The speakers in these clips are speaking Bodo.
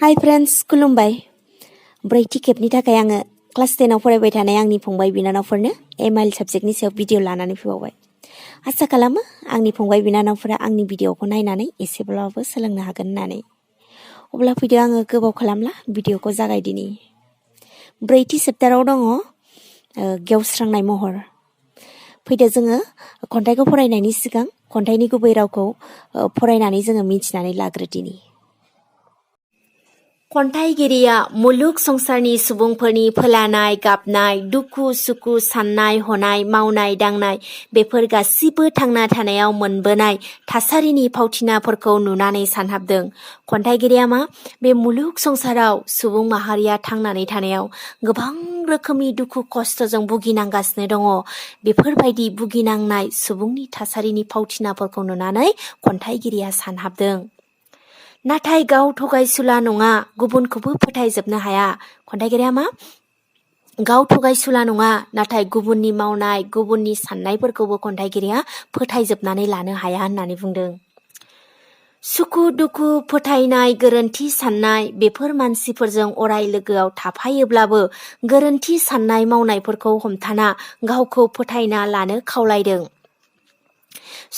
हाय फ्रेंड्स खुलुमबाय ब्रैथि खेबनि थाखाय आङो क्लास 10 आव फरायबाय थानाय आंनि फंबाय बिनानावफोरनो एमआइएल साबजेक्टनि सायाव भिडिअ लानानै फैबावबाय। आसा खालामो आंनि फंबाय बिनानावफोरा आंनि भिडिअखौ नायनानै एसेब्लाबो सोलोंनो हागोन होननानै। अब्ला फैदो आङो गोबाव खालामला भिडिअखौ जागायदिनि। ब्रैथि चेप्टाराव दङ गेवस्रांनाय महर। फैदो जोङो खन्थाइखौ फरायनायनि सिगां खन्थाइनि गुबै रावखौ फरायनानै जोङो मिथिनानै लाग्रोदिनि। खन्थाइगिरिया मुलुग संसारनि सुबुंफोरनि फोलानाय गाबनाय दुखु सुखु साननाय हनाय मावनाय दांनाय बेफोर गासिबो थांना थानायाव मोनबोनाय थासारिनि फावथिनाफोरखौ नुनानै सानहाबदों। खन्थाइगिरिया बे मुलुग संसाराव सुबुं माहारिया थांनानै थानायाव गोबां रोखोमनि दुखु खस्थजों भुगिनांगासिनो दङ। बेफोरबायदि भुगिनांनाय सुबुंनि थासारिनि फावथिनाफोरखौ नुनानै खन्थाइगिरिया सानहाबदों। नाथाय गाव थगायसुला नङा, गुबुनखौबो फोथायजोबनो हाया। खन्थाइगिरिया गाव थगायसुला नङा, नाथाय गुबुननि मावनाय गुबुननि साननायफोरखौबो खन्थाइगिरिया फोथायजोबनानै लानो हाया होननानै बुंदों। सुखु दुखु फोथायनाय गोरोन्थि साननाय बेफोर मानसिफोरजों अराय लोगोआव थाफायोब्लाबो गोरोन्थि साननाय मावनायफोरखौ हमथाना गावखौ फोथायना लानो खावलायदों।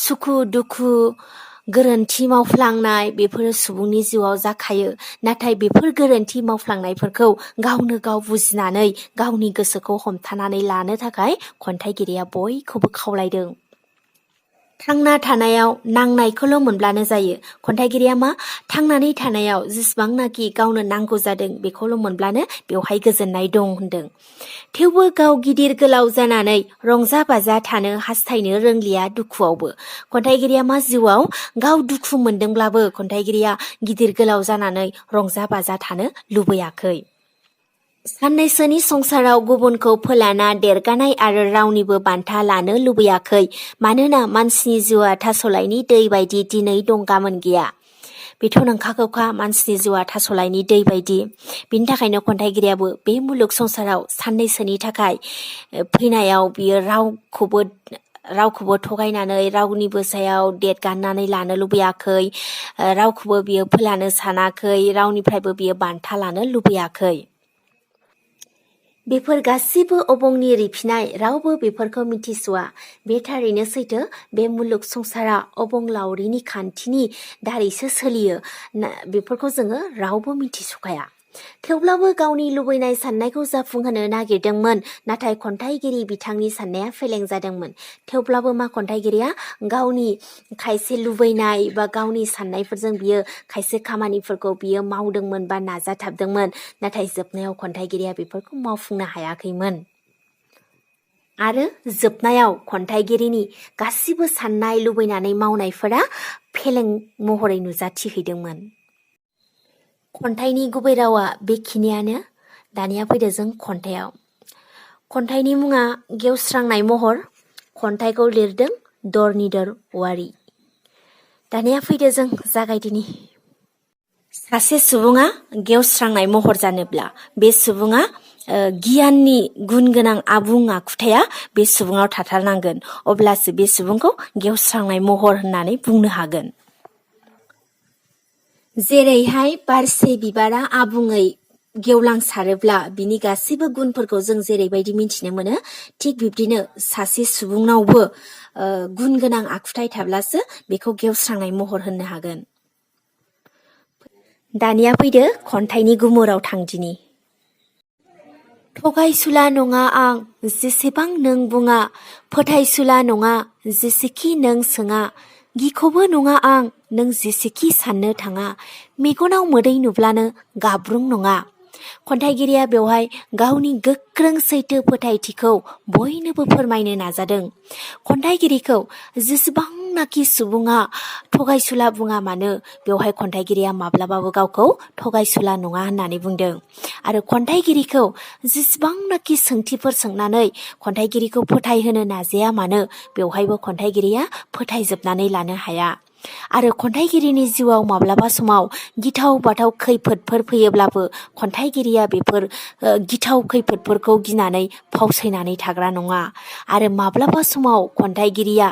सुखु दुखु गोरोन्थि मावफ्लांनाय बेफोरो सुबुंनि जिउआव जाखायो, नाथाय बेफोर गोरोन्थि मावफ्लांनायफोरखौ गावनो गाव बुजिनानै गावनि गोसोखौ हमथानानै लानो थाखाय खन्थाइगिरिया बयखौबो खावलायदों। थांना थानायाव नांनायखौल' मोनब्लानो जायो। खन्थाइगिरिया थांनानै थानायाव जेसेबांनाखि गावनो नांगौ जादों बेखौल' मोनब्लानो बेवहाय गोजोननाय दं होनदों। थेवबो गाव गिदिर गोलाव जानानै रंजा बाजा थानो हास्थायनो रोंलिया दुखुआवबो। खन्थाइगिरिया जिउआव गाव दुखु मोनदोंब्लाबो खन्थाइगिरिया गिदिर गोलाव जानानै रंजा बाजा थानो लुबैयाखै। साननैसोनि संसाराव गुबुनखौ फोलाना देरगानाय आरो रावनिबो बान्था लानो लुबैयाखै। मानोना मानसिनि जिउआ थास'लायनि दै बायदि दिनै दं गाबोन गैया। बेथ' नंखागौखा, मानसिनि जिउआ थास'लायनि दै बायदि। बिनि थाखायनो खन्थाइगिरियाबो बे मुलुग संसाराव साननैसोनि थाखाय फैनायाव बियो रावखौबो थगायनानै रावनिबो सायाव देरगानानै लानो लुबैयाखै, रावखौबो बियो फोलानो सानाखै, रावनिफ्रायबो बियो बान्था लानो लुबैयाखै। बेफोर गासिबो अबंनि रिफिनाय, रावबो बेफोरखौ मिथिसुवा। बे थारैनो सैथो। बे मुलुग संसारा अबंलावरिनि खान्थिनि दारैसो सोलियो। बेफोरखौ जोङो रावबो मिथिसुखाया। थेवब्लाबो गावनि लुबैनाय साननायखौ जाफुंहोनो नागिरदोंमोन, नाथाय खन्थाइगिरि बिथांनि साननाया फेलें जादोंमोन। थेवब्लाबो खन्थाइगिरिया गावनि खायसे लुबैनाय बा गावनि साननायफोरजों बियो खायसे खामानिफोरखौ बियो मावदोंमोन बा नाजाथाबदोंमोन, नाथाय जोबनायाव खन्थाइगिरिया बेफोरखौ मावफुंनो हायाखैमोन। आरो जोबनायाव खन्थाइगिरिनि गासिबो साननाय लुबैनानै मावनायफोरा फेलें महरै नुजाथिहैदोंमोन। खन्थाइनि गुबै रावा बेखिनियानो। दानिया फैदो जों खन्थाइयाव। खन्थाइनि मुङा गेवस्रांनाय महर। खन्थाइखौ लिरदों धरनिधर औवारी। दानिया फैदो जों जागायदिनि। सासे सुबुङा गेवस्रांनाय महर जानोब्ला बे सुबुङा गियाननि गुन गोनां आबुं आखुथाया बे सुबुङाव थाथारनांगोन। अब्लासो बे सुबुंखौ गेवस्रांनाय महर होननानै बुंनो हागोन। जेरैहाय बारसे बिबारा आबुङै गेवलांसारोब्ला बिनि गासैबो गुनफोरखौ जों जेरैबायदि मिथिनो मोनो, थिग बिब्दिनो सासे सुबुंनावबो गुन गोनां आखुथाय थाब्लासो बेखौ गेवस्रांनाय महर होननो हागोन। दानिया फैदो खन्थाइनि गुमुराव थांदिनि। थगायसुला नङा आं जेसेबां नों बुङा, फोथायसुला नङा जेसेखि नों सोङा, गिखौबो नङा आं नों जेसेखि साननो थाङा, मेगनाव मोदै नुब्लानो गाब्रुं नङा। खन्थाइगिरिया बेवहाय गावनि गोख्रों सैथो फोथायथिखौ बयनोबो फोरमायनो नाजादों। खन्थाइगिरिखौ जेसेबांनाखि सुबुङा थगायसुला बुङा मानो, बेवहाय खन्थाइगिरिया माब्लाबाबो गावखौ थगायसुला नङा होननानै बुंदों। आरो खन्थाइगिरिखौ जेसेबांनाखि सोंथिफोर सोंनानै खन्थाइगिरिखौ फोथायहोनो नाजाया मानो, बेवहायबो खन्थाइगिरिया फोथायजोबनानै लानो हाया। आरो खन्थाइगिरिनि जिउआव माब्लाबा समाव गिथाव बाथाव खैफोदफोर फैयोब्लाबो खन्थाइगिरिया बेफोर गिथाव खैफोदफोरखौ गिनानै फावसायनानै थाग्रा नङा। आरो माब्लाबा समाव खन्थाइगिरिया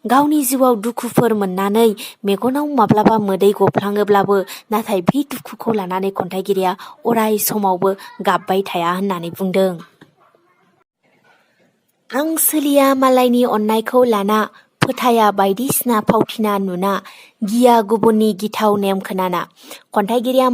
गावनि जिउआव दुखुफोर मोननानै मेगनाव माब्लाबा मोदै गफ्लाङोब्लाबो नाथाय बे दुखुखौ लानानै खन्थाइगिरिया अराय समावबो गाबबाय थाया होननानै बुंदों। आं सोलिया मालायनि अननायखौ लाना, फोथाया बायदिसिना फावथिना नुना, गिया गुबुननि गिथाव नेम खोनाना। खन्थाइगिरिया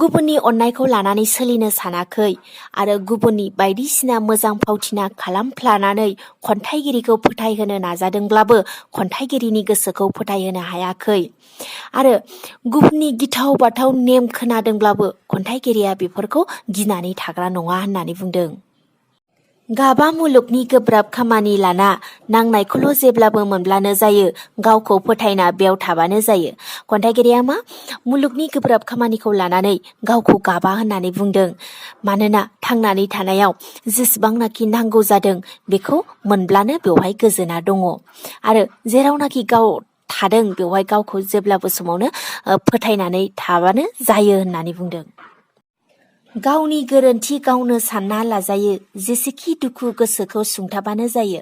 गुबुननि अननायखौ लानानै सोलिनो सानाखै आरो गुबुननि बायदिसिना मोजां फावथिना खालामफ्लानानै खन्थाइगिरिखौ फोथायहोनो नाजादोंब्लाबो खन्थाइगिरिनि गोसोखौ फोथायहोनो हायाखै आरो गुबुननि गिथाव बाथाव नेम खोनादोंब्लाबो खन्थाइगिरिया बेफोरखौ गिनानै थाग्रा नङा होननानै बुंदों। गाबा मुलुगनि गोब्राब खामानि लाना, नांनायखौल' जेब्लाबो मोनब्लानो जायो, गावखौ फोथायना बेयाव थाबानो जायो। खन्थाइगिरिया मुलुगनि गोब्राब खामानिखौ लानानै गावखौ गाबा होननानै बुंदों। मानोना थांनानै थानायाव जेसेबांनाखि नांगौ जादों बेखौ मोनब्लानो बेवहाय गोजोना दङ आरो जेरावनाखि गाव थादों बेवहाय गावखौ जेब्लाबो समावनो फोथायनानै थाबानो जायो होननानै बुंदों। गावनि गोरोन्थि गावनो सानना लाजायो, जेसेखि दुखु गोसोखौ सुंथाबानो जायो।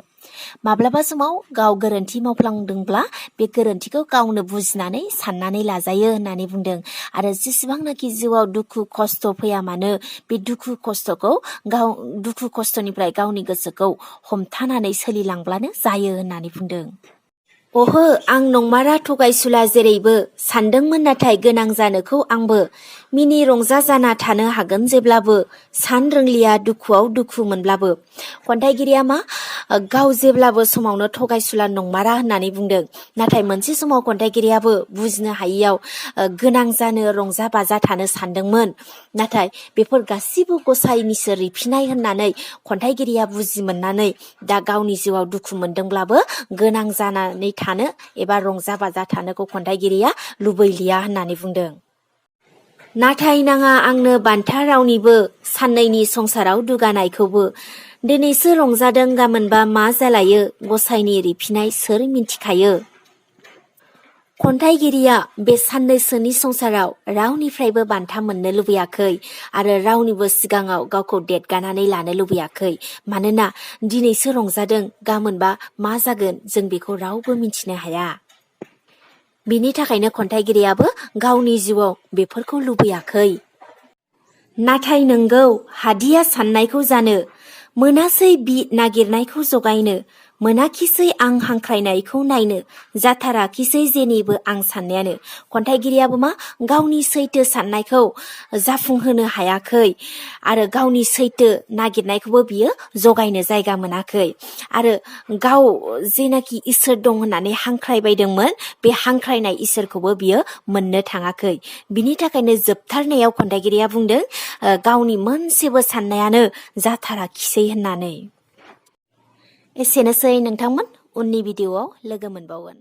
माब्लाबा समाव गाव गोरोन्थि मावफ्लांदोंब्ला बे गोरोन्थिखौ गावनो बुजिनानै साननानै लाजायो होननानै बुंदों आरो जेसेबांनाखि जिउआव दुखु खस्थ' फैया मानो बे दुखु खस्थ'निफ्राय गावनि गोसोखौ हमथानानै सोलिलांब्लानो जायो होननानै बुंदों। ओहो आं नंमारा थगायसुला जेरैबो, सानदोंमोन नाथाय गोनां जानोखौ आंबो, मिनि रंजा जाना थानो हागोन जेब्लाबो, सान रोंलिया दुखुआव दुखु मोनब्लाबो। खन्थाइगिरिया गाव जेब्लाबो समावनो थगायसुला नंमारा होननानै बुंदों। नाथाय मोनसे समाव खन्थाइगिरियाबो बुजिनो हायियाव गोनां जानो रंजा बाजा थानो सानदोंमोन। नाथाय बेफोर गासिबो गसाइनिसो रिफिनाय होननानै खन्थाइगिरिया बुजि मोननानै दा गावनि जिउआव दुखु मोनदोंब्लाबो गोनां जानानै थानो एबा रंजा बाजा थानोखौ खन्थाइगिरिया लुबैलिया होननानै बुंदों। नाथाय नाङा आंनो बान्था रावनिबो, साननैनि संसाराव दुगानायखौबो। दिनैसो रंजादों गाबोनबा मा जालायो, गसाइनि रिफिनाय सोर मिन्थिखायो। खन्थाइगिरिया बे साननैसोनि संसाराव रावनिफ्रायबो बान्था मोननो लुबैयाखै आरो रावनिबो सिगाङाव गावखौ देदगानानै लानो लुबैयाखै। मानोना दिनैसो रंजादों गाबोनबा मा जागोन जों बेखौ रावबो मिन्थिनो हाया। बिनि थाखायनो खन्थाइगिरियाबो गावनि जिउआव बेफोरखौ लुबैयाखै। नाथाय नोंगौ हादिया साननायखौ जानो, मोनासै बि नागिरनायखौ जगायनो, मोनाखिसै आं हांख्रायनायखौ नायनो, जाथाराखिसै जेनिबो आं साननायानो। खन्थाइगिरियाबो गावनि सैथो साननायखौ जाफुंहोनो हायाखै आरो गावनि सैथो नागिरनायखौबो बियो जगायनो जायगा मोनाखै आरो गाव जेनाखि इसोर दं होननानै हांख्रायबायदोंमोन बे हांख्रायनाय इसोरखौबो बियो मोननो थाङाखै। बिनि थाखायनो जोबथारनायाव खन्थाइगिरिया बुंदों गावनि मोनसेबो साननायानो जाथाराखिसै होननानै। एसेनोसै नोंथांमोन, उननि भिडिअआव लोगो मोनबावगोन।